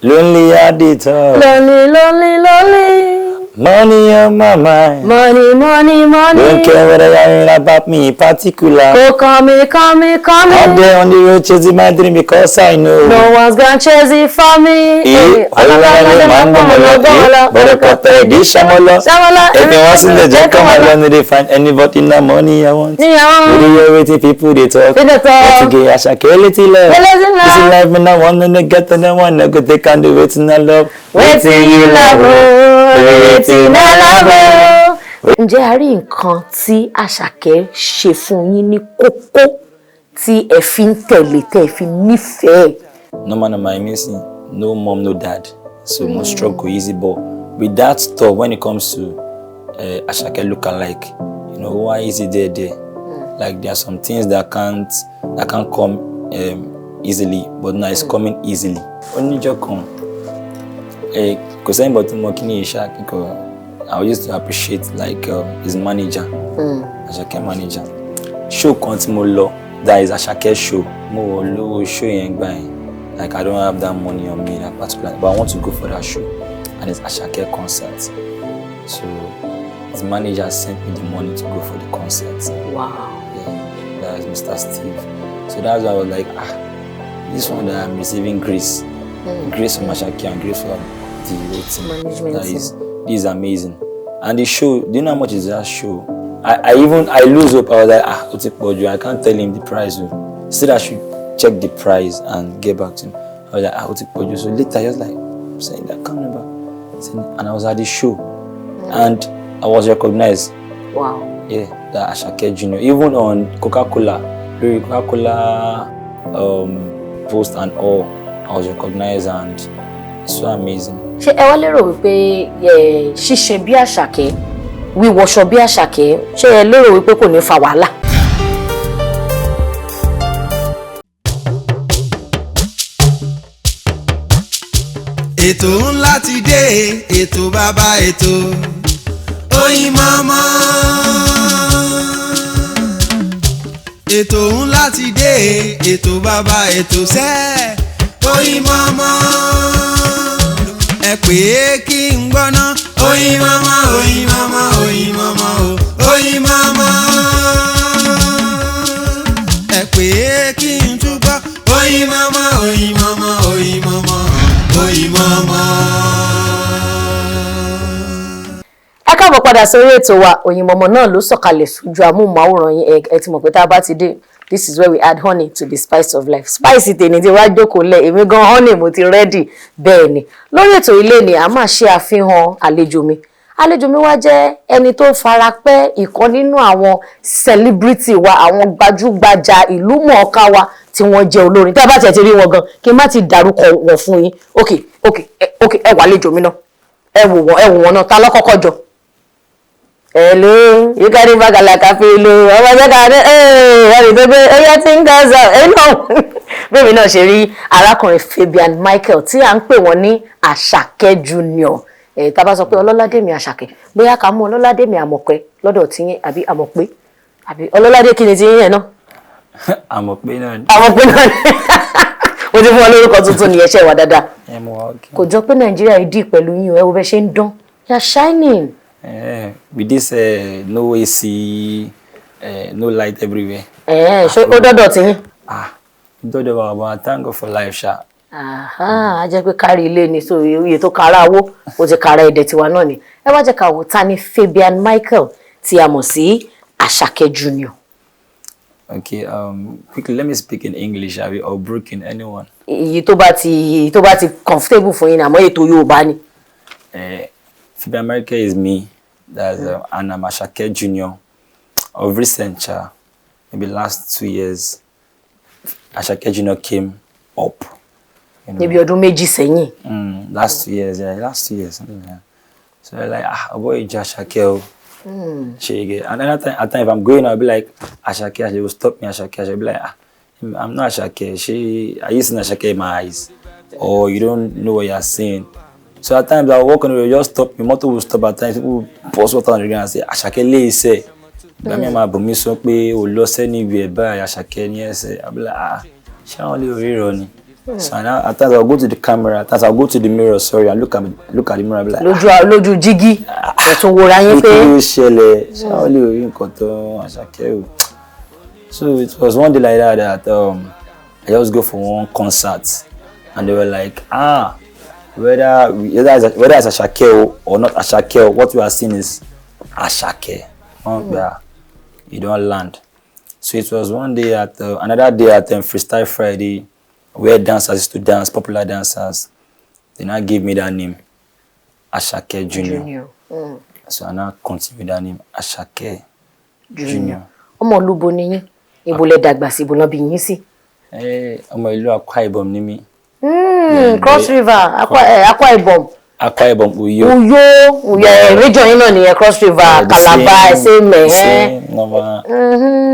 Lonely at the top. Lonely, lonely, lonely. Money on my mind. Money, money, money. Don't care whether you're hearing about me in particular. Go call me, call me, call me. Out there on the road chasing my dream because I know. No one's gonna chase it for me. Eh, ọlọ́lá máa ń gbọ́mọ lọ, eh, bọ̀rọ̀kọ̀tọ̀ ìdí ṣamọ́lọ́. Ṣamọ́lá. If you want to jẹ́ kọ́ máa lọ, no dey find anybody na money I want. Níyàwó. No dey hear wetin people dey talk. People talk. But to get Àṣàkẹ́ létí lọ. Létí lọ. This life me na one no get and one no go take and do wetin I love. Wetin you love, oh, wetin I love, oh. Ǹjẹ́ a rí nǹkan tí Àṣàkẹ́ ṣe fún yín ní kókó tí ẹ fi ń tẹ̀lé tẹ́ ẹ fi nífẹ̀ẹ́? Normal normal, I mean, see, no mom, no dad. So mo struggle easy, but with that stuff, when it comes to Asake look alike, you know, why is it there? Like there are some things that can't come easily, but now it's coming easily. Oníjọ́ kan, kò sẹ́yìn bọ̀ tó mọ kí ni iṣẹ́ akẹ́kọ̀ọ́. I used to appreciate like his manager, Asake manager. Show kan tí mo lọ, that is Asake show. Mo wọ̀ lówó show yẹn gbà yẹn. Like I don't have that money on me that particular, but I want to go for that show, and it's Asake concert. So his manager sent me the money to go for the concert. Wow. Yeah, that is Mr. Steve. So that's why I was like, this one that I'm receiving grace, grace from Asake and grace from the whole team. Management That team. is, this is amazing. And the show, do you know how much is that show? I lose hope. I was like, ó ti pọ̀ jù. I can't tell him the price. He said I should check the price and get back to him. I was like, ó ti pọ̀ jù. So later, I was like, saying that, I can't remember. And I was at the show, and I was recognized. Wow. Yeah, that Asake Junior. Even on Coca-Cola, lórí Coca-Cola post and all, I was recognized, and it's so amazing. Ṣé ẹ wá lérò wípé ṣíṣe bí Àṣàkẹ́, wíwọṣọ bí Àṣàkẹ́, ṣé ẹ lérò wípé kò ní fa wàhálà? Ètò ńlá ti dé, ètò bàbá ètò Oyinmomo. Ètò ńlá ti dé, ètò bàbá ètò sẹ́ Oyinmomo. Ẹ pè é kí n gbọ́ná Oyinmomo, Oyinmomo, Oyinmomo o, Oyinmomo. Ẹ pè é kí n túbọ̀ Oyinmomo, Oyinmomo, Oyinmomo, Oyinmomo. Ẹ káàbọ̀ padà sórí ètò wa Oyinmomo náà ló sọ̀kalẹ̀ sójú amóhùnmáwòrán yín. Ẹ ti mọ̀ pé tá a bá ti dé, this is where we add honey to the spice of life. Spice tèmi ti wá jókòó lẹ̀, èmi gan honey mo ti ready. Bẹ́ẹ̀ ni lórí ètò ilé ni a máa ṣe àfihàn àlejò mi. Àlejò mi wá jẹ́ ẹni tó fara pẹ́ ìkan nínú àwọn celebrity wa, àwọn gbajúgbajà ìlú mọ̀ọ́ká wa tí wọ́n jẹ́ olórin. Tá a bá tiẹ̀ ti rí wọn gan, kí n má ti dárúkọ wọn fún yín. Ok ok ok, ẹ wà àlejò mi náà, ẹ wò wọ́n náà, ta ló kọ́kọ́ jọ? Hello, you carry bag like a pillow. Ọmọ jẹ́ ká ní ẹni tó gbé ẹyẹ tí ń ga sọ ẹ náà. Bẹ́ẹ̀ni náà ṣe rí arákùnrin Fabian Michael tí à ń pè wọ́n ní Àṣàkẹ́ Junior. Tá a bá sọ pé Ọlọ́ládémi Àṣàkẹ́, bóyá ká mú Ọlọ́ládémi Àmọ̀pẹ́ lọ́dọ̀ tiyín àbí Àmọ̀pé àbí Ọlọ́ládé kí ni tiyín yẹn náà? Àmọ̀pé náà ni. Àmọ̀pé náà ni. Mo ti fún ọ lórúkọ tuntun nìyẹn, ṣe wà dáadáa. Ẹ mú wa okay. Kò jọ pé Nàìjíríà yìí dì pẹ̀lú yín o, ẹ wo bẹ́ ṣe ń dán. You are shining. With this no AC, no light everywhere. Ṣé ó dọ́dọ̀ tí yín? Dọ́dọ̀ wa, but thank God for life, ṣá. A jẹ́ pé kárí ilé ni, so iye tó kára owó, ó ti kára ẹ̀dẹ̀ tiwa náà ni. Ẹ wá jẹ́ ká wò ta ni Fabian Michael tí a mọ̀ sí Àṣàkẹ́ Junior. Okay, quickly, let me speak in English, abi, or broken, anyone. Èyí tó bá ti comfortable fún yín ni, àmọ́ ètò Yorùbá ni. Fabian Michael is me. That's and I'm Asake Junior. Of recent, maybe last 2 years, Asake Junior came up. You know. Níbi ọdún méjì sẹ́yìn. Last 2 years, yeah, last 2 years, something like that. So like, boy, Asake, oh. And then at time, if I'm going, I'll be like, Asake, she will stop me, Asake. She'll be like, I'm not Asake. She, are you seeing Asake in my eyes? Or you don't know what you're seeing. So at times I'll walk on the road, just stop, my motor will stop at times, people will pour water on the ground and say, Asake lè ṣe. Ìgbà mi máa bù mí sọ pé o lọ sẹ́ni ibi ẹ̀ báyìí, Asake ní ẹsẹ̀. I'll be like, ṣé àwọn lè ríran ni? So now at times I'll go to the camera, at times I'll go to the mirror, sorry, and look at the mirror and be like, Lójú jígí, ẹ tún wòra yín pé pé kí ló ṣẹlẹ̀, ṣáà lè rí nǹkan tó Àṣàkẹ́ o. So it was one day like that that I just go for one concert and they were like, ah, whether it's Àṣàkẹ́ o or not Àṣàkẹ́ o, what we are seeing is Àṣàkẹ́. Wọ́n gbà, you don land. So it was one day at another day at Freestyle Friday, where dancers used to dance, popular dancers. They now gave me that name, Asake Junior. Junior. So I now continue that name, Asake Junior. Junior. Ọmọ ìlú bo ni yín? Ibo lẹ dàgbà sí? Ibo náà bí yín sí? Ọmọ ìlú Akwa Ibom ni mí. Cross River, Akwa Ibom. Akwa Ibom, Uyo. Uyo, region yín náà nìyẹn, Cross River, The Calabar, same. Same normal.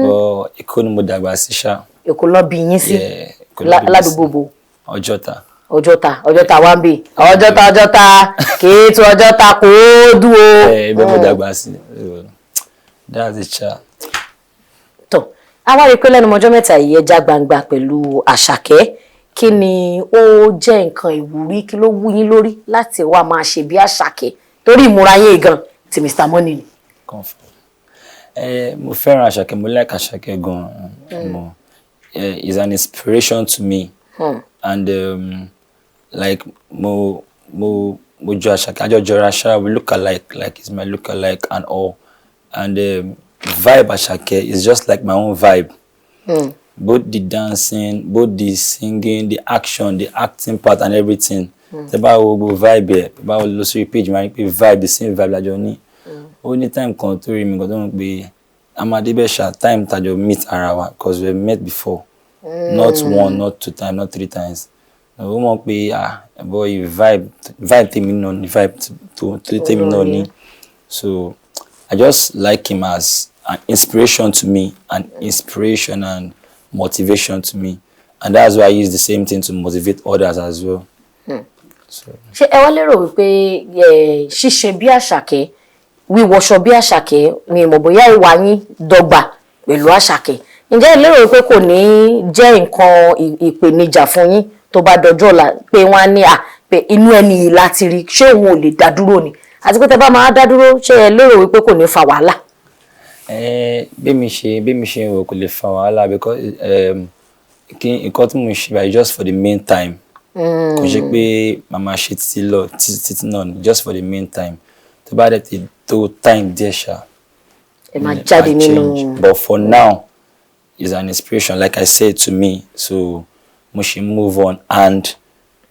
But Èkó ni mo dàgbà sí ṣá. Èkó lọ bí yín sí? Yeah, Èkó ló bí mi sí. Ládùúgbò bo? Ọjọ́ta. Ọjọ́ta, Ọjọ́ta wá ń bì. Ọjọ́ta, Ọjọ́ta, Kéétu, Ọjọ́ta kò ó dúró. Ibẹ̀ mo dàgbà sí. So, that's it ṣá. Tọ, a wá rí i pé lẹ́nu ọjọ́ mẹ́ta yìí, ẹ já gbangba pẹ̀lú Àṣàkẹ́. Kí ni ó jẹ́ nǹkan ìwúrí? Kí ló wú yín lórí láti wá máa ṣe bí Àṣàkẹ́? Torí ìmúra yín gan ti Mr Money ni. Confirm. Mo fẹ́ràn Àṣàkẹ́, mo like Àṣàkẹ́ gan. Mo is an inspiration to me. And like mo jọ Àṣàkẹ́, a jọ jọra ṣá, we look alike, like it's my look alike and all. And vibe Àṣàkẹ́ is just like my own vibe. Both the dancing, both the singing, the action, the acting part and everything. Tẹ́ bá wo gbogbo vibe ẹ̀, tẹ́ bá wo lọ sórí page, máa rí pé vibe, the same vibe la jọ ní. Ó ní time kan tó rí mi kan tó ń pè Amadebe ṣá, time tá jọ meet ara wa, 'cause we met before. Not one, not two times, not three times. Ó mọ̀ pé, ah, boy, vibe tèmi náà ní, vibe tó tèmi náà ní. So I just like him as an inspiration to me, an inspiration and motivation to me. And that's why I use the same thing to motivate others as well. So, Ṣé ẹ wá lérò wípé ṣíṣe bí Àṣàkẹ́, wíwọṣọ bí Àṣàkẹ́, mi mọ̀ bóyá ìwà yín dọ́gba pẹ̀lú Àṣàkẹ́, ǹjẹ́ ẹ lérò wípé kò ní jẹ́ nǹkan ìpèníjà fún yín tó bá dọjọ́ ọ̀la, pé wọ́n á ní à pé inú ẹni yìí láti rí, ṣé òun ò lè dá dúró ni? Àti pé tẹ bá máa dá dúró, ṣé ẹ lérò wípé kò ní fa wàhálà? Bí mi ṣe ń rò, kò lè fa wàhálà because kí nǹkan tí mo ń ṣe báyìí, just for the main time. Kò ṣe pé màá máa ṣe títí lọ títí títí náà ni, just for the main time. Tó bá dẹ̀ ti tó time díẹ̀ ṣá, Ẹ máa jáde I nínú. change. But for now, it's an inspiration, like I said, to me. So mo ṣe move on and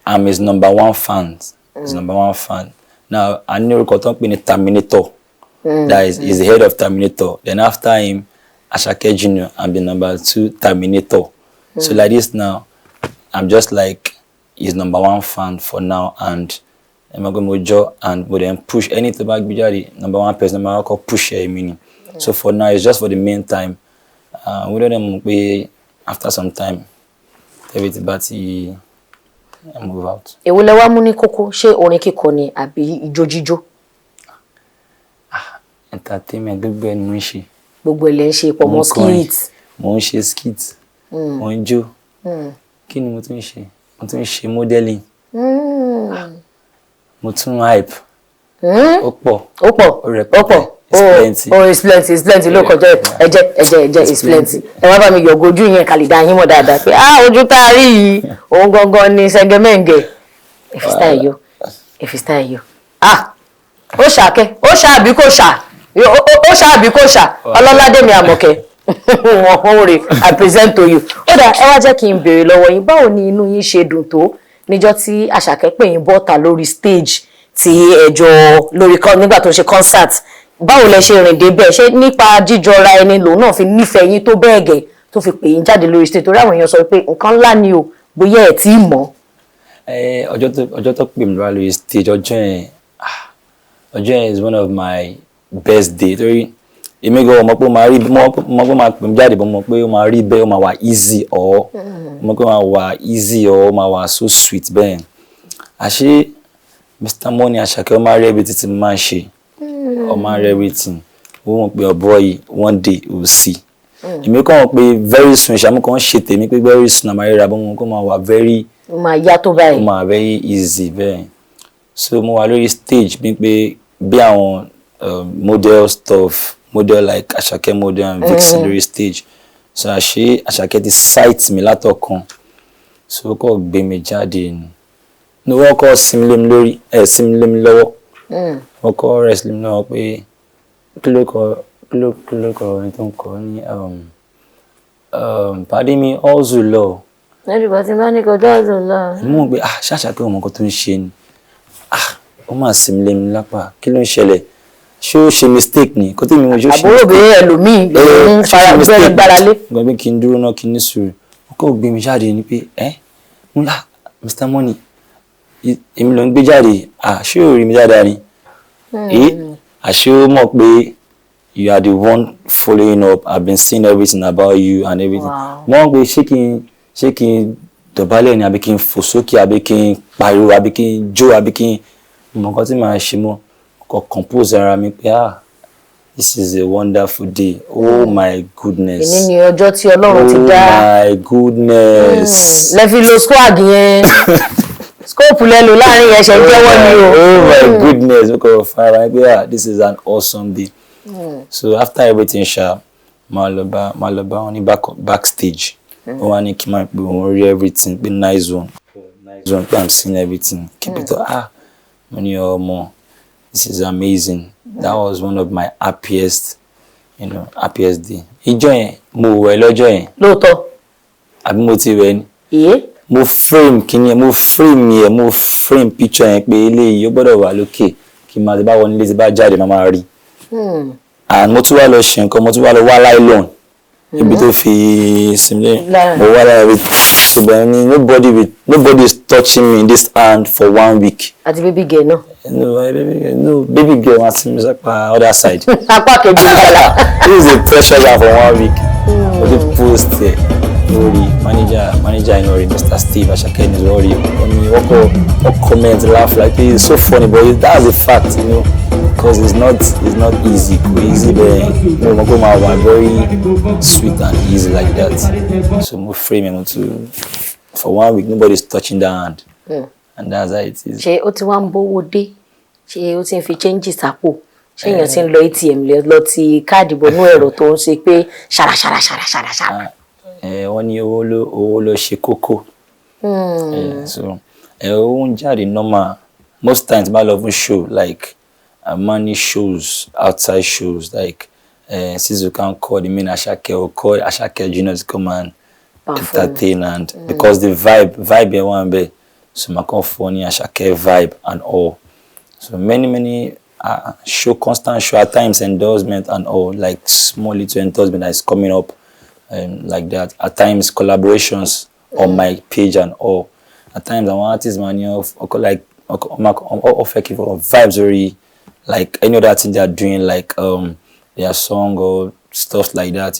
I'm his number one fan. His number one fan. Now, a ní orúkọ tó ń pè ní Terminator. That is the head of Terminator. Then after him, Asake Junior, I'm the number two Terminator. So like this now, I'm just like his number one fan for now and ẹ mọ̀ pé mo jọ and mo then push anything bá gbé jáde, number one person number one kọ́ push ẹ̀ mi ni. So for now, it's just for the main time. We don't mọ̀ pé after some time, everything bá ti move out. Èwo lẹ wá mú ní kókó? Ṣé orin kíkọ ni àbí ijó jíjó? Entertainment, gbogbo ẹ̀ ni mo ń ṣe. Gbogbo ẹ̀ lẹ ń ṣe pọ̀ Mo mọ́ ń kọrin, skit? Mo ń ṣe skit, mo ń jó. Kí ni mo tún ń ṣe? Mo tún ń ṣe modeling. Mo tún hype. Ó pọ̀. Ó pọ̀. Ó rẹpẹtẹ. Ó pọ̀. It's plenty. Oh, it's plenty, it's plenty ló kọjá. Ẹjẹ, ẹjẹ, ẹjẹ, it's plenty. Ẹ wá bá mi yọ̀gò ojú yẹn, kàlí dá yín mọ̀ dáadáa pé, ah, ojú tá a rí yìí, òun gangan ni sẹgẹmẹǹgẹ. Ẹ fi style yọ, ẹ fi style yọ. Ah, ó ṣàkẹ́, ó ṣà àbí kò ṣà? Ó ṣà àbí kò ṣà? Ọlọ́ládé mi Àmọ̀kẹ́, wọn ò rè, I present to you. Ó dà, ẹ wá jẹ́ kí n béèrè lọ́wọ́ yín, báwo ni inú yín ṣe dùn tó níjọ́ tí Àṣàkẹ́ pè yín bọ́ta lórí stage tí ẹjọ́ lórí nígbà tó ń ṣe concert? Báwo lẹ ṣe rìn débẹ̀? Ṣé nípa jíjọra ẹni lòun náà fi nífẹ̀ẹ́ yín tó bẹ́ẹ̀ gẹ̀ tó fi pè yín jáde lórí stage? Torí àwọn èèyàn sọ pé nǹkan ńlá ni o, bóyá ẹ̀ tí ì mọ̀. Ọjọ́ tó pè mí wá lórí stage, ọjọ́ yẹn, ah, ọjọ́ yẹn is one of my best day, torí èmi gan mọ̀ pé ó máa rí, mọ̀ pé ó máa pè mí jáde, bọ́ mọ̀ pé ó máa rí bẹ́ẹ̀, ó máa wà easy or mọ̀ pé ó máa wà easy or ó máa wà so sweet bẹ́ẹ̀. Àṣé Mr Money Àṣàkẹ́, ó máa rí everything tí mo máa ń ṣe, ó máa rí everything. Ó mọ̀ pé ọ̀bọ yìí, one day we will see. Èmi kàn mọ̀ pé very soon ṣàmú kan ṣe tèmi pé very soon àmà ríra bọ́ wọn kó máa wà very Ó máa yá tó Ó báyìí. máa very easy bẹ́ẹ̀. So mo wà lórí stage bí pé bí àwọn model stuff, model like Àṣàkẹ́ model and Vixen lórí stage. So àṣé Àṣàkẹ́ ti sight mi látọ̀kan, so ó kọ́ gbé mi jáde ni. Ní wọ́n kọ́ sinmi lé mi lórí ẹ̀, sinmi lé mi lọ́wọ́, wọ́n kọ́ rest lé mi lọ́wọ́ pé kí ló kọ orin tó ń kọ ní pàdé mi hustle lọ. Lẹ́yìn tí bá ní kò dáàzù lọ. Mo mọ̀ pé ah, ṣáṣà pé ọmọ nǹkan tó ń ṣe ni. Ah, ó máa sinmi lé mi lápá, kí ló ń ṣẹlẹ̀? Ṣé ó ṣe mistake ni kó tí mi mo ṣe ó ṣe? Àbúrò obìnrin ẹlòmíì lè ń fara gbẹ́rẹ́ gbára lé. Gbọ́n pé kí n dúró náà, kí n ní sùúrù. Ó kọ́ gbé mi jáde ni pé ẹ́ mo ní, "Ah, Mr Money, èmi ló ń gbé jáde. Ah, ṣé ò rí mi dáadáa ni?" Ẹ àṣé ó mọ̀ pé you are the one following up. I've been seeing everything about you and everything. Wọ́n pe ṣé kí n dọ̀bálẹ̀ ni, àbí kí n fò sókè, àbí kí n pariwo, àbí kí n jó, àbí kí n mọ nǹkan tí màá ṣe mọ́. Kò compose ara mi pé, ah, this is a wonderful day. Oh my goodness. Èní ni ọjọ́ tí Ọlọ́run ti Oh dá. my goodness. Lẹ fi lo swag yẹn, scope lẹ lò láàrin yẹn, ṣe ń jẹ́wọ́ ni o. Oh my goodness. Mo kàn fara pé, ah, this is an awesome day. So after everything ṣá, máa lọ bá wọn ní backstage. Ó wá ní kí n máa pè òun rí everything, pé nice one, nice one, pé I'm seeing everything, keep it up. Ah, mo ní ọmọ, this is amazing. That was one of my happiest you know happiest day. Ìjọ yẹn mo wẹ̀ lọ́jọ́ yẹn. Lóòótọ́. Àbí mo ti wẹ̀ ni? Ìyé. Mo frame kíní yẹn, mo frame yẹn, mo frame picture yẹn pé eléyìí ó gbọ́dọ̀ wà lókè, kí n máa ti bá wọlé, tí bá jáde, máa máa rí. And mo tún wá lọ ṣe nǹkan, mo tún wá lọ wá nylon ibi tó fi simile. Mo wá lára with ṣùgbọ́n ní nobody is touching me in this hand for one week. Àti baby girl náà. No, baby girl, no, baby girl wọn ti mi sápá other side. Apá kejì ìgbàlá. This is a pressure jam for one week. Mo ti post ẹ lórí manager inú rí Mr Steve Asake ní lórí omi, wọ́n kọ wọ́n comment, laugh like it's so funny, but that's a fact, because it's not easy. Kò easy bẹ́ẹ̀. Mo mọ̀ pé ó máa wà very sweet and easy like that. So mo frame ẹ̀, mo tún for one week nobody is touching that hand, and that's how it is. Ṣé ó ti wá ń bówó dé? Ṣé ó ti ń fi change sápò? Ṣé èèyàn ti ń lọ ATM lọ ti káàdì bọnú ẹ̀rọ tó ń ṣe pé ṣàrà ṣàrà ṣàrà ṣàrà ṣàrà? Ẹ wọ́n ní owó ló ṣe kókó. So ẹ owó ń jáde normal. Most times bá lọ fún show, like money shows, outside shows, like Sizu can call the main Asake or call Asake Junior to come and perform. Entertain and because the vibe yẹn wà ńbẹ̀, so màá kàn fún ọ ní Asake vibe and all. So many many show, constant show, at times endorsement and all, like small little endorsement that is coming up like that. At times collaborations on my page and all. At times àwọn artists máa ní ọkọ like ọkọ fẹ́ kí fọ vibes orí, like any other thing they are doing, like their song or stuff like that.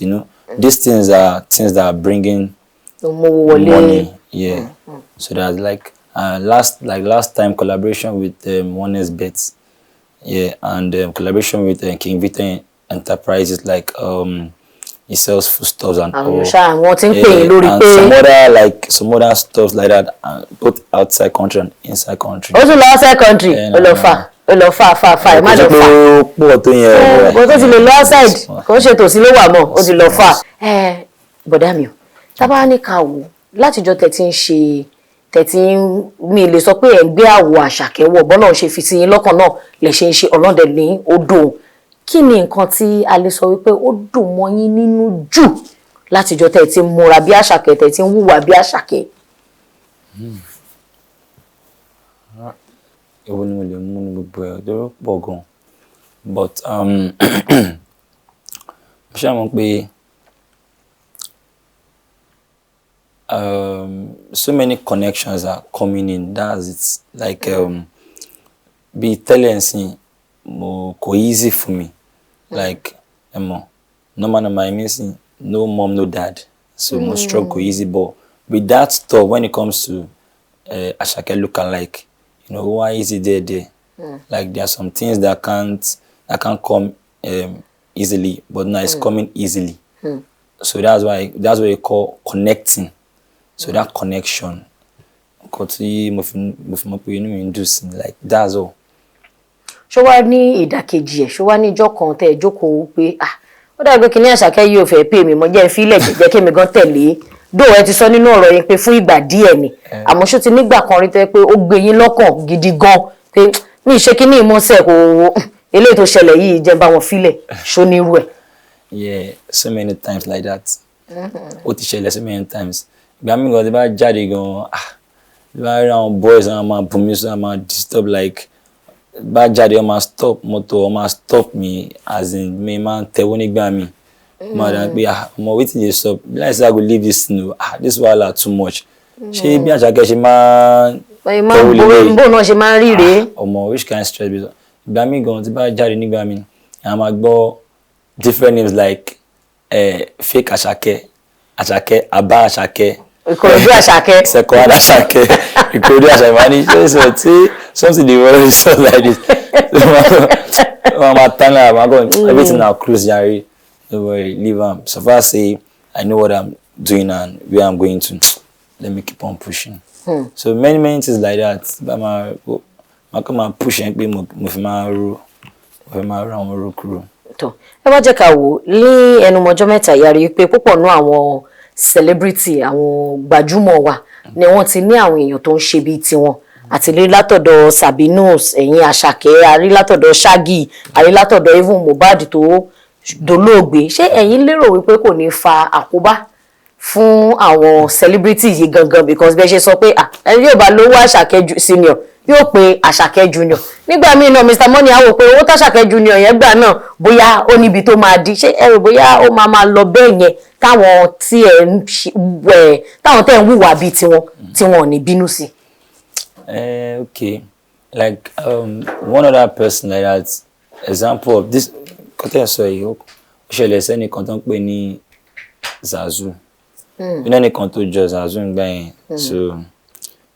These things are things that are bringing Ló mówó wọlé. Money, yeah. So that's like last time, collaboration with Oneness Bet, yeah, and collaboration with King Victor Enterprises, like he sells foodstuffs and Àwọn all. èèyàn ṣáà wọ́n ti ń pè yín lórí And pé some other stuff like that, both outside country and inside country. Ó tún lọ outside country. Ó lọ fà, ó lọ fà fà fà, ẹ má lọ Kò fà. jẹ́ pé ó pọ̀ tó yẹn. Bó tó ti lè lọ outside, kò ń ṣe tòsí ló wà mọ́, ó ti lọ fà. Ẹ bọ̀dá mi o, tábà ní ká wò látijọ́ tẹ̀ tí ń ṣe, tẹ̀ tí ń mi lè sọ pé ẹ̀ ń gbé àwọ̀ Àṣàkẹ́ wọ̀, bọ́lá ń ṣe fi sí yín lọ́kàn náà lè ṣe ń ṣe ọlọ́dẹ ní odò. Kí ni nǹkan tí a lè sọ wípé ó dùn mọ́ yín nínú jù látijọ́ tẹ̀ tí ń múra bí Àṣàkẹ́, tẹ̀ tí ń hùwà bí Àṣàkẹ́? Èwo ni mo lè mú ní gbogbo ẹ̀ tó pọ̀ gan? But mo ṣáà mọ̀ pé so many connections are coming in. That's it. Like bí tẹ́lẹ̀ nsìn, mo kò easy fún mi. Like ẹ mọ̀, normal normal, èmi sìn no mom, no dad, so mo struggle, kò easy. But with that stuff, when it comes to Asake look alike, ó wá easy there there. Like there are some things that can't come easily, but now it's coming easily. So that's what you call connecting. So that connection Nǹkan tí mo fi mọ̀ pé inú mi ń dùn sí, like, that's all. Ṣó wá ní ìdàkejì ẹ̀? Ṣó wá ní ìjọ́ kan tẹ́ ẹ jókòó pé, ah, ó dàbí pé kíní Àṣàkẹ́ yìí ò fẹ́ pè mí mọ́, jẹ́ ń fílẹ̀, jẹ́ kí èmi gan tẹ̀lé dóò? Ẹ ti sọ nínú ọ̀rọ̀ yín pé fún ìgbà díẹ̀ ni, àmọ́ ṣó ti nígbà kan rí tẹ́ pé ó gbé yín lọ́kàn gidi gan pé mi ì ṣe kíní ìmọ̀ọ́sẹ̀ kò eléyìí tó ṣẹlẹ̀ yìí, jẹ́ bá wọn fílẹ̀? Ṣó nírú ẹ̀? Yeah, so many times like that. Ó ti ṣẹlẹ̀ so many times. Ìgbà míì gan, tí bá jáde gan, ah, tí bá rí àwọn boys, àwọn máa bù mí sí, àwọn máa disturb, like, bá jáde, wọ́n máa stop mọ́tò, wọ́n máa stop mi, as in, mi máa ń tẹ̀wọ́ nígbà míì. Máa dà pé, ah, ọmọ, wetin dey sup? Be like say I go leave this thing o. Ah, this wahala too much. Ṣé bí Àṣàkẹ́ ṣe máa ń báyìí máa ń tẹ̀wọ́ lélẹ́yìí? Bó náà ṣe máa ń rí rèé. Ọmọ, which kind stress be? Ìgbà míì gan, tí bá jáde nígbà míì, a máa gbọ́ different names like fake Àṣàkẹ́, Àṣàkẹ́, Abba Àṣàkẹ́, Ìkòròdú Àṣàkẹ́. Second Àṣàkẹ́, Ìkòròdú Àṣàkẹ́. Máa ní ṣé sọ tí something dey worry so like this, wọ́n máa tán lára, máa go, everything na cruise jare, no worry, leave am. So far say I know what I'm doing and where I'm going to, let me keep on pushing. So many many things like that. Bá máa máa kọ́ máa push yẹn pé mo fi máa ro, mo fi máa ro àwọn ro kúrò. Tó ẹ wá jẹ́ ká wò ní ẹnumọ́jọ́ mẹ́ta yìí, a rí i pé púpọ̀ nú àwọn celebrity, àwọn gbajúmọ̀ wa ni wọ́n ti ní àwọn èèyàn tó ń ṣe bíi tiwọn, àti rí látọ̀dọ̀ Sabinus, ẹ̀yìn Àṣàkẹ́, àrí látọ̀dọ̀ Shaggy, àrí látọ̀dọ̀ even Mohbad tó dolóògbé. Ṣé ẹ̀yin lérò wípé kò ní fa àkóbá fún àwọn celebrity yìí gangan? Because bẹ́ẹ̀ ṣe sọ pé, ah, ẹni yóò bá lówó Àṣàkẹ́ senior, yóò pe Àṣàkẹ́ junior nígbà míì náà. Mr Money á wò pé owó tàṣàkẹ́ junior yẹn gbà náà, bóyá ó níbi tó máa di. Ṣé ẹ rò bóyá ó máa máa lọ bẹ́ẹ̀ yẹn, táwọn tí ẹ ń wẹ̀, táwọn tẹ̀ ń hùwà bíi tiwọn, tí wọn ò ní bínú sí? Okay, like one other person like that, example of this kọ́tẹ́ sọ yìí, ó ṣẹlẹ̀ sẹ́nìkan tó ń pè ní Zazu. Iná nìkan tó jọ Zazu ń gbà yẹn. So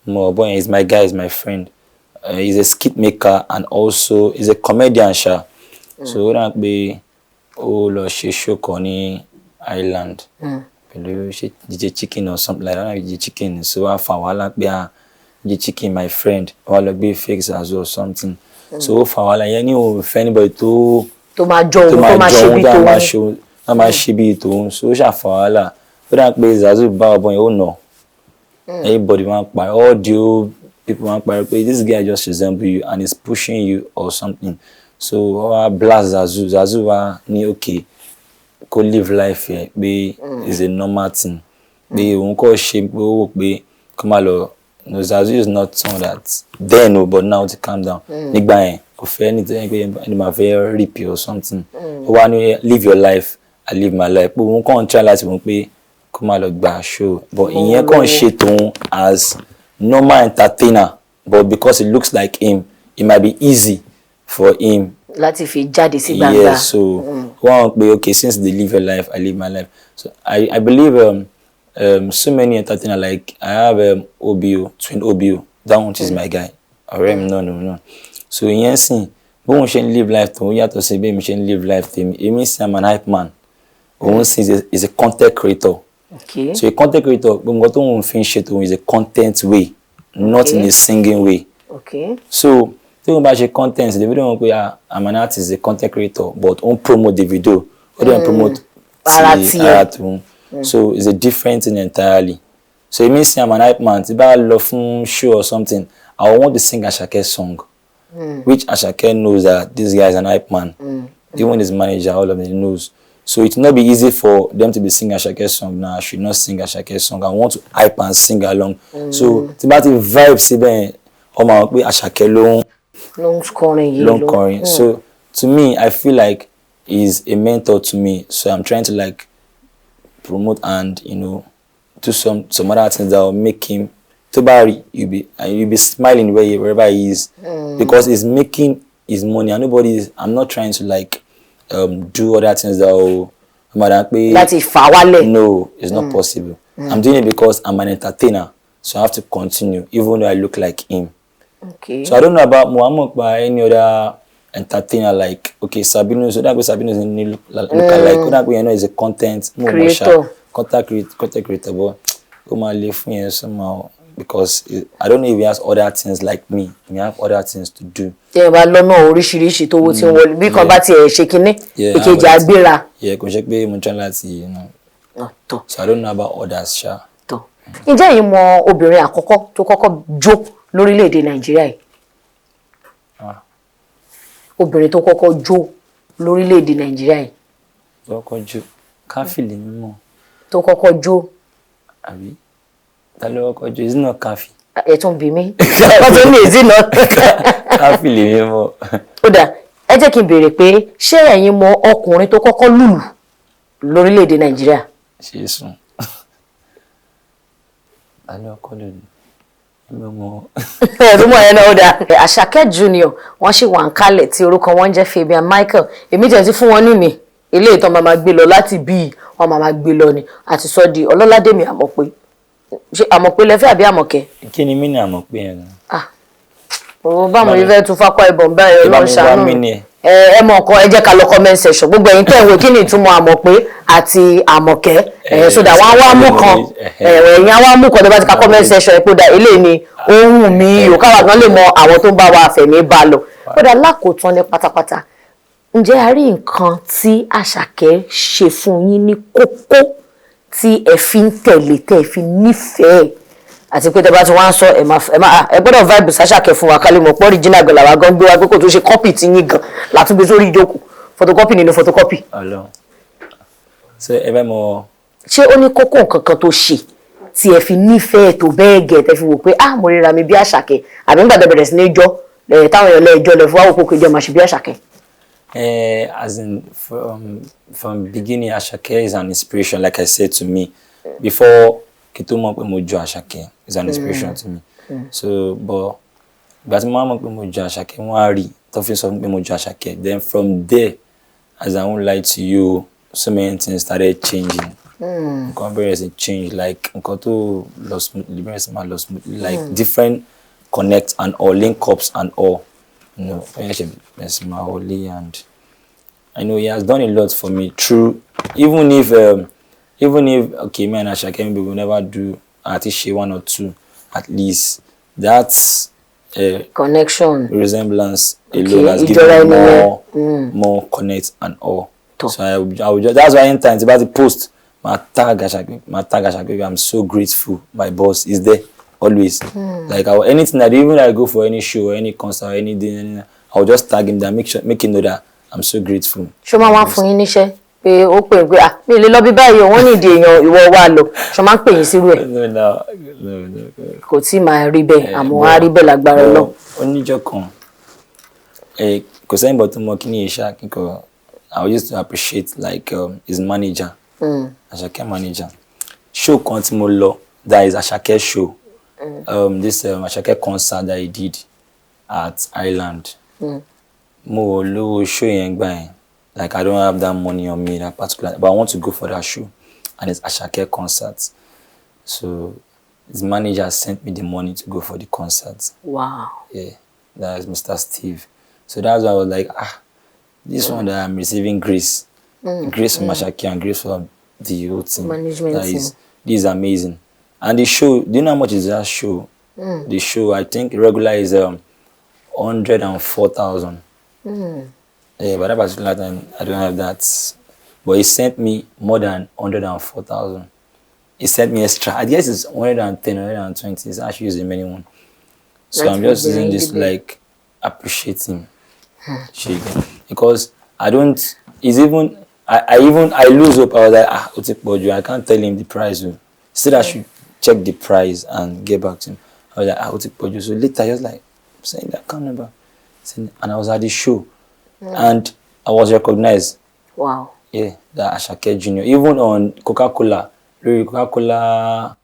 mo ọ̀bọ yẹn is my guy, is my friend. He's a skit maker and also he's a comedian ṣá. So ó dà pé ó lọ ṣe show kan ní Ireland pẹ̀lú ṣe DJ Chicken or something like that, DJ Chicken. So wá fa wàhálà pé, ah, DJ Chicken, my friend, wá lọ gbé fake Zazu or something. So ó fa wàhálà yẹn ní òun fẹ́ anybody tó tó máa jọ òun, tó máa ṣe bí tòun. Tó máa ṣe bí tòun. So ó ṣàfà wàhálà. Ó dà pé Zazu bá ọbọ yẹn, ó nà. Everybody máa ń parí, all the old people máa ń parí pé this guy just resemble you and is pushing you or something. So wọ́n wá blast Zazu. Zazu wá ní okay, kó live life yẹn, pé is a normal thing, pé òun kò ṣe pé ó wò pé kó má lọ. No, Zazu is not someone that then o, but now to calm down. Nígbà yẹn kò fẹ́ ní tẹ́yìn pé ẹni máa fẹ́ rip you or something. Ó wá ní live your life, I live my life, pé òun kàn ń try láti wọ́n pé kó má lọ gba show, but ìyẹn kàn ṣe tòun as normal entertainer, but because it looks like him, it might be easy for him láti fi jáde sí gbangba. Yes, so wọ́n pé okay, since they live your life, I live my life. So I believe so many entertainer, like I have OBO, Twin OBO, that one is my guy, ọ̀rẹ́ mi náà no. So ìyẹn sìn, bóun ṣe ń live life tòun yàtọ̀ sí bí èmi ṣe ń live life tèmi. Èmi sì, I'm an hype man. Òun sì is a content creator. So a content creator, gbogbo nǹkan tóun fi ń ṣe tòun is a content way, not in a singing way. So tí wọ́n bá ṣe content, Davido, wọn pé, ah, I'm an artist, a content creator, but ó ń promote Davido, ó dẹ̀ ń promote ara ti tiẹ̀. Ara tòun. So it's a different thing entirely. So èmi sì, I'm an hype man. Tí bá lọ fún show or something, I want to sing Asake song, which Asake knows that this guy is an hype man. Even his manager, all of them knows. So it will not be easy for them to be singing Asake song now. I should not sing Asake song. I want to hype and sing along. So tí bá ti vibe síbẹ̀, ọmọ àwọn pé Asake ló ń ló ń kọrin yìí. Ló ń kọrin. So to me, I feel like he's a mentor to me. So I'm trying to like promote and do some other things that will make him tó bá rí, you be smiling wherever he is, because he's making his money and nobody is. I'm not trying to like do other things that will madam pé láti fà wálẹ̀. No, it's not possible. I'm doing it because I'm an entertainer, so I have to continue even though I look like him. So I don't know about Muhammad by any other entertainer, like okay, Sabinus. So that way Sabinus ní look alike. Ó dà pé yẹn náà is a content mo mọ̀ ṣá. Creator. Content creator, but ó máa le fún yẹn somehow. Because I don't know if he has other things like me. He may have other things to do. Tí ẹ bá lọ́nà oríṣiríṣi tó owó tí ń wọlé, bí kan bá tiẹ̀ ṣe kinní, ìkejì agbéra. Yeah, kò ṣe pé mo try láti. Ọ̀tọ̀. So I don't know about others, ṣá. Tọ̀, ǹjẹ́ ẹ̀yin mọ obìnrin àkọ́kọ́ tó kọ́kọ́ jó lórílẹ̀‐èdè Nàìjíríà yìí? Ah. Obìnrin tó kọ́kọ́ jó lórílẹ̀‐èdè Nàìjíríà yìí. Kọ́kọ́ jó, Káfí lèmi mọ̀. Tó kọ́kọ́ jó. Àbí ta ló kọ́kọ́ jó? Is it not Káfí? Ẹ tún bí mi, wọ́n tún ní èzí náà. Káfí lèmi mọ̀. Ó dà, ẹ jẹ́ kí n béèrè pé ṣé ẹ̀yin mọ ọkùnrin tó kọ́kọ́ lùlù lórílẹ̀‐èdè Nàìjíríà? Ṣe é sùn? Ta ló kọ́kọ́ lùlù? Èmi ò mọ̀. Ẹ̀rú mọ̀ ẹ̀ náà. Ó dà, Àṣàkẹ́ Junior, wọ́n sì wà ń kalẹ̀ tí orúkọ wọn jẹ́ Fabian Michael. Èmi tẹ̀ ti fún wọn ní mi ilé ìtàn máa máa gbé lọ láti bíi wọn máa máa gbé lọ ni àti sọ di Ọlọ́ládèmí Àmọ̀pé. Ṣé Àmọ̀pé lẹ́fẹ́ àbí Àmọ̀kẹ́? Kí ni mí ní Àmọ̀pé yẹn gan? Ah, òun báwo ni fẹ́ tún fápá ìbọn báyìí? Ìbá Ọlọ́run mi wá ṣàánú mí ni ẹ̀. Ẹ mọ̀ nǹkan, ẹ jẹ́ ká lọ comment section. Gbogbo ẹ̀yin tẹ́ ẹ̀ wò, kí ni ìtumọ̀ Àmọ̀pé àti Àmọ̀kẹ́? Ẹ so that wọ́n á wá mú kan, ẹ̀yin á wá mú kan tó bá ti ka comment section ẹ̀ pé dà eléyìí ni ohun mi ò káwa gan lè mọ àwọn tó ń bá wa fẹ̀mí bá lọ. Kódà lákòótán ní pátápátá, ǹjẹ́ a rí nǹkan tí Àṣàkẹ́ ṣe fún yín ní kókó tí ẹ fi ń tẹ̀lé, tẹ́ ẹ fi nífẹ̀ẹ́, àti pé tẹ́ bá ti wá ń sọ, ẹ máa ẹ gbọ́dọ̀ vibe sàṣàkẹ́ fún wa kálí mọ̀ pé original gan làwa gan gbé wa, pé kò tó ṣe copy tí yín gan látúgbé sórí ìjókòó, photocopy nínú photocopy. Ọlọ́run, ṣé ẹ fẹ́ mọ̀? Ṣé ó ní kókó nǹkan kan tó ṣe tí ẹ fi nífẹ̀ẹ́ tó bẹ́ẹ̀ gẹ̀, tẹ́ fi wò pé, ah, mo ríra mi bí Àṣàkẹ́, àbí nígbà tẹ́ bẹ̀rẹ̀ sí ní jọ́ ẹ̀ táwọn èèyàn lẹ́ẹ̀jọ́ lẹ fún wa wò pé kò jẹ́ máa ṣe bí Àṣàkẹ́? As in, from beginning, Asake is an inspiration, like I said, to me. Before kí tó mọ̀ pé mo jọ Asake, is an inspiration to me. So, but ìgbà tí mo máa mọ̀ pé mo jọ Asake, wọ́n á rí tó fi sọ fún pé mo jọ Asake. Then from there, as I won't lie to you, so many things started changing. Nǹkan bẹ̀rẹ̀ sí change, like nǹkan tó lọ smoothly bẹ̀rẹ̀ sí máa lọ smoothly, like different connect and all, link ups and all. Bẹ̀rẹ̀ bẹ̀rẹ̀ sí máa wọlé, and I know he has done a lot for me through, even if okay, me and Asake maybe we never do àti ṣe one or two, at least that's connection resemblance alone has ìjọra given ẹni yẹn. more connect and all. Tọ́. So I would just, that's why anytime tí bá ti post, ma tag Asake, ma tag Asake. I'm so grateful. My boss is there always. Like anything I do, even I go for any show or any concert or anything, I will just tag him there, make sure make him know that I'm so grateful. Ṣó máa wá fún yín níṣẹ́ pé ó pè é pé, ah, mi ò lè lọ bí báyìí o, wọ́n ní ìdí èèyàn, ìwọ wà lọ? Ṣó máa ń pè yín sírú ẹ̀? No. Kò tí ì máa rí bẹ́ẹ̀, àmọ́ á rí bẹ́ẹ̀ lágbára Ọlọ́run. Oníjọ́ kan, kò sẹ́yìn bọ̀ tó mọ kí ni iṣẹ́ akíkọ̀. I used to appreciate, like, his manager, Asake manager. Show kan tí mo lọ, that is Asake show, this Asake concert that he did at Island. Mo ò lówó show yẹn gbà yẹn, like I don't have that money on me that particular, but I want to go for that show and it's Asake concert, so his manager sent me the money to go for the concert. Yeah, that is Mr. Steve. So that's why I was like, ah, this one that I'm receiving grace, grace from Asake and grace from the whole team. Management That team. is, this is amazing. And the show, do you know how much is that show? The show, I think regular is 104,000. Yeah, but that particular time I don't have that. But he sent me more than 104,000. He sent me extra. I guess it's 110, 120. It's actually the many one. So That's I'm just using very this to good. like appreciate him. Ṣé because I don't, it's even, I even, I lose hope. I was like, ah, ó ti pọ̀ jù. I can't tell him the price o. Still I should check the price and get back to him. I was like, ah, ó ti pọ̀ jù. So later I just like, send the account number. Send, and I was at the show. And I was recognized. Yeah, that Asake Junior. Even on Coca-Cola, lórí Coca-Cola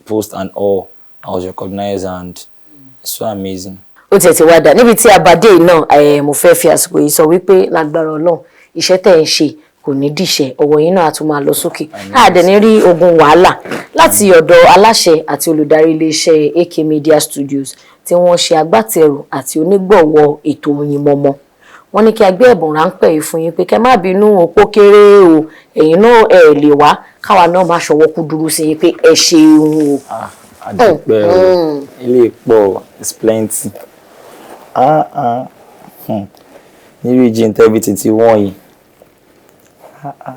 post and all, I was recognized and it's so amazing. Ó tiẹ̀ ti wá dà níbi tí a bá dé yìí náà. Mo fẹ́ fi àsìkò yìí sọ wípé lágbára Ọlọ́run, iṣẹ́ tẹ̀ ń ṣe kò ní dìṣẹ́, ọwọ́ yín náà á tún máa lọ sókè, á dẹ̀ ní rí ogun wàhálà láti ọ̀dọ̀ aláṣẹ àti olùdarí iléeṣẹ́ AK Media Studios tí wọ́n ṣe agbátẹrù àti onígbọ̀wọ́ ètò Oyinmomo. Wọ́n ní kí a gbé ẹ̀bùn ráńpẹ́ yìí fún yín pé kẹ́ má bínú, òpó kéré o, ẹ̀yin náà ẹ̀ lè wá káwa náà má ṣọwọ́ kú dúró sí yín pé ẹ ṣeun o. Ah, Adúpẹ́ o. Ilé pọ̀, it's plenty. Ah ah. Ní region everything ti wọ́n yìí. Ah ah.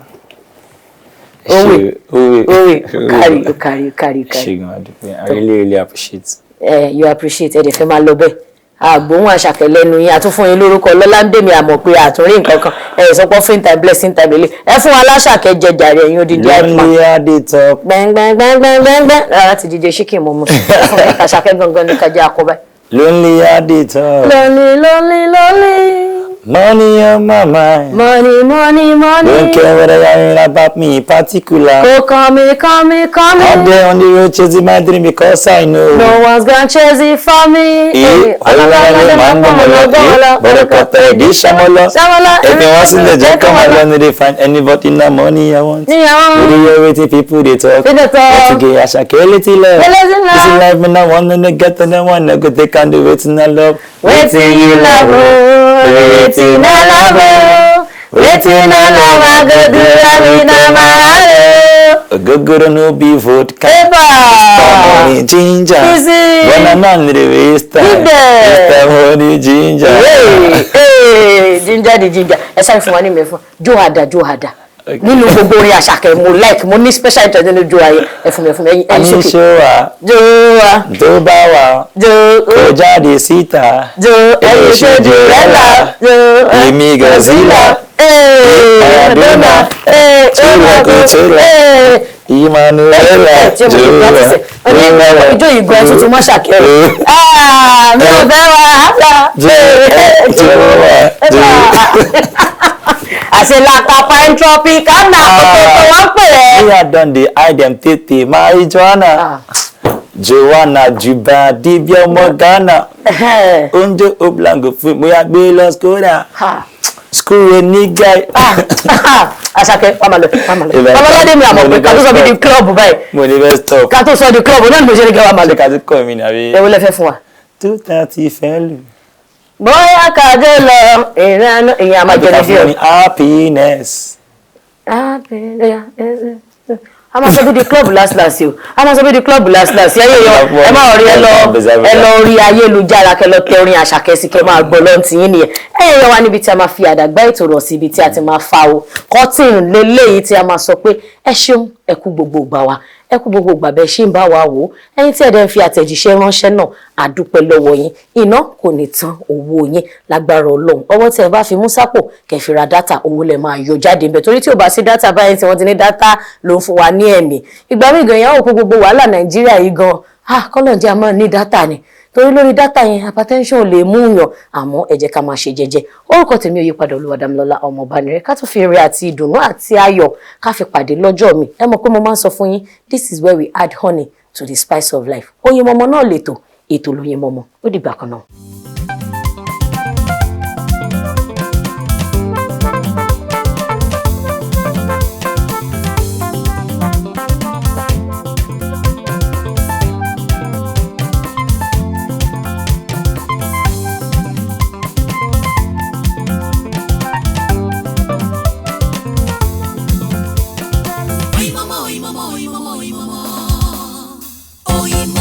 Owe. Owe. Owe, kárí, kárí, kárí, kárí. Ṣé gan, adúpẹ́. I really really appreciate. Eh, you appreciate. Ẹ dẹ̀ fẹ́ máa lọ bẹ́ẹ̀. Àgbóhùn Àṣàkẹ́ lẹ́nu yín, àtúnfún yín lórúkọ Lọ́láńdèmí, àmọ̀ pé àtúnrí nǹkan kan. Ẹ sọ pé free time, blessing time lélẹ̀. Ẹ fún wa láṣàkẹ́ jẹjàre, ẹ̀yin odidi àìpá. Lonely at the top. Gbẹngbẹngbẹngbẹngbẹ rárá ti DJ Chicken mọ̀mọ́. Ẹ fún mi Àṣàkẹ́ gangan ní kájá àkọ́bá. Lonely at the top. Lonely, lonely, lonely. Money on my mind. Money, money, money. Don't care what I hear about me in particular. Go call me, call me, call me. Out there on the road chasing my dream because I know. No one's gonna chase it for me. Ọlọ́lọ́lọ́ máa ń gbọ́ mọ́ lọ, bọ̀dọ̀kọ̀tà ìdí ṣamọ́lọ́. Ṣamọ́lọ́. If you want to the jack, come along, they find anybody na money I want. Níyàwó. You dey hear wetin people dey talk. People talk. But to get Àṣàkẹ́ létí love. Létí love. This life me no want no get no one no go take and do wetin I love. Wetin you love, oh, wetin I love, oh, wetin I love, I go do am in my heart, oh. Ogogoro no be vodka. Eba! Money ginger. Easy. When I'm on the waste time. Give them. Waste time money ginger. Hey, hey, ginger the ginger. Ẹ sáré fún wa ní mẹ́fún. Johada, Johada. Okay. Nínú gbogbo orin Àṣàkẹ́, mo like, mo ní special interest nínú Johada. Ẹ fún mi, ẹ fún mi, ẹyin Àní sókè. ṣó wa Joa, tó bá wà jo, kó jáde síta. jo, ẹyin ṣojú rẹ̀ là, jo. Èmi Godzilla. Ee, Maradona. Ee, Tula kò tula. Ee. Emmanuela. Tí mo lè practice ẹ̀ ní ijó ìgbọ́ tuntun mọ́ Ṣàkẹ́ rẹ̀. Mi ò fẹ́ wàhálà. Àṣẹ làpapà entropicana kòkòrò wọ́n pè é. Me I don dey hide dem tètè marijuana. Joanna Juba dibia ọmọ Ghana. Oúnjẹ Oblango fún bóyá gbé lọ Skoda. School wey ní guy. Àṣàkẹ́, wà máa lọ, wà máa lọ. Ọlọ́ládé mi àmọ̀ pé ká tó sọ bí di club báyìí. Mo ní best stop. Ká tó sọ di club náà ni mo ṣe ní kí wà máa lọ. Ṣé ká tún kọ́ mi ní àbí? Ẹ wo lẹ fẹ́ fún wa? 2:30 fẹ́ lù. Bóyá ká dé lọ ìrànà ìyẹn àmàjẹni díẹ̀. Ní happiness. A máa sọ bí di club last last o, a máa sọ bí di club last last. Ẹ yọ ẹ máa rí, ẹ lọ, ẹ lọ orí ayélujára, kẹ lọ tẹ orin Àṣàkẹ́ sí, kẹ máa gbọ́ lọ́n tì yín nìyẹn. Ẹ yọ wá níbi tí a máa fi àdàgbà ètò rọ̀ sí, ibi tí a ti máa fa o kọ́tìn lélẹ́yìí tí a máa sọ pé ẹ ṣeun, ẹ kú gbogbo ìgbà wa, ẹ kú gbogbo ìgbà bẹ́ẹ̀ ṣe ń bá wa wò ó. Ẹ̀yin tí ẹ dẹ̀ ń fi àtẹ̀jíṣẹ́ ránṣẹ́ náà, àdúpẹ́ lọ́wọ́ yín. Iná kò ní tán owó yín lágbára Ọlọ́run. Ọwọ́ tí ẹ bá fi mú sápò kẹ́ fi ra data, owó lẹ máa yọ jáde ńbẹ̀, torí tí ò bá sí data báyìí, tí wọ́n ti ní data ló ń fún wa ní ẹ̀mí. Ìgbà míì gan, ìyàwó kó gbogbo wàhálà Nàìjíríà yìí gan, ah, kọ́lọ̀ jẹ́ a máa ní data ni, torí lórí data yẹn hypertension ò lè mú yàn. Àmọ́ ẹ jẹ́ ká máa ṣe jẹ́jẹ́. Orúkọ tèmi ò yípadà, Olúwadámilọ́lá Ọmọbánirẹ́. Ká tún fi ire àti ìdùnnú àti ayọ̀ ká fi pàdé lọ́jọ́ mi. Ẹ mọ̀ pé mo máa ń sọ fún yín, this is where we add honey to the spice of life. Oyinmọmọ náà lètò, ètò lóyinmọmọ. Ó dìgbà kan náà. Oyinmomo, oyinmomo, oyinmomo, oyinmomo. Oyinmomo.